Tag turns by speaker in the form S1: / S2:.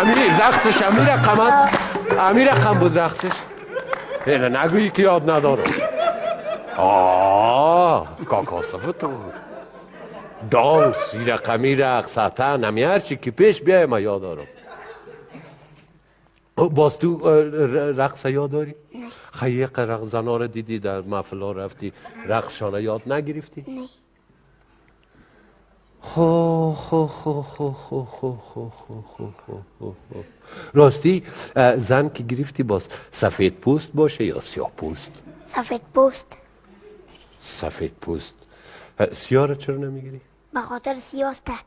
S1: امی رقصش امی رقم است، امی رقم بود رقصش. اینه نگویی که یاد ندارم. آه کاکاسف تو دانس این رقمی رقص اتن همی هرچی که پیش بیای ما یاد دارم. باز تو رقص یاد داری؟
S2: نه.
S1: خیلی رقص زنا رو دیدی در محفل ها رفتی رقصشانه یاد نگرفتی؟
S2: نه.
S1: خو خو خو خو خو خو خو خو خو خو خو خو. راستی زن که گرفتی باز سفید پوست باشه یا سیاه پوست؟
S2: سفید پوست.
S1: سفید پوست. سیاه رو چرا نمیگیری؟
S2: به خاطر سیاستک.